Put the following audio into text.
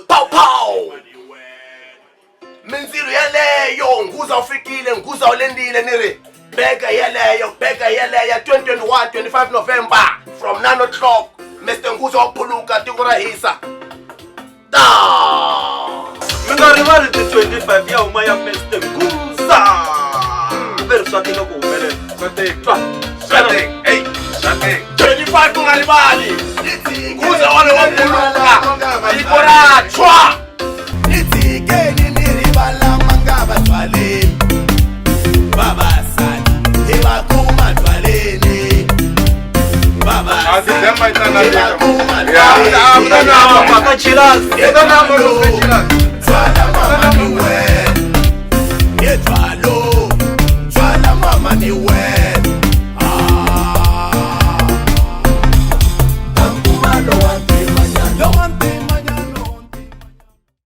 Pow pow. Mindzilo yeleyo Nguza u fikile, Nguza u lendile ni ri beka yeleyo, beka yeleyo 2021 25 November from 9 o'clock. Mr Nguza wa phuluka tiko ra hisa. Ta. Mi nga rivali ti 25 ya huma ya Mr Nguza. Ve ri swa tika ku humelela. Swa tika. Twa. Swa tika. Ey, swa tika. 25 ku nga rivali. Nguza wale wa phuluka. Tiko ra tshwa. Ni tshikeni ni rivala manga vatswaleni vavasati hi va kuma dwaleni A ti dema yi ta hi va nandzika. kuma Ya, ta- ta namba. Mhaka chilas. Ta namba loko swi chilas. Tswala.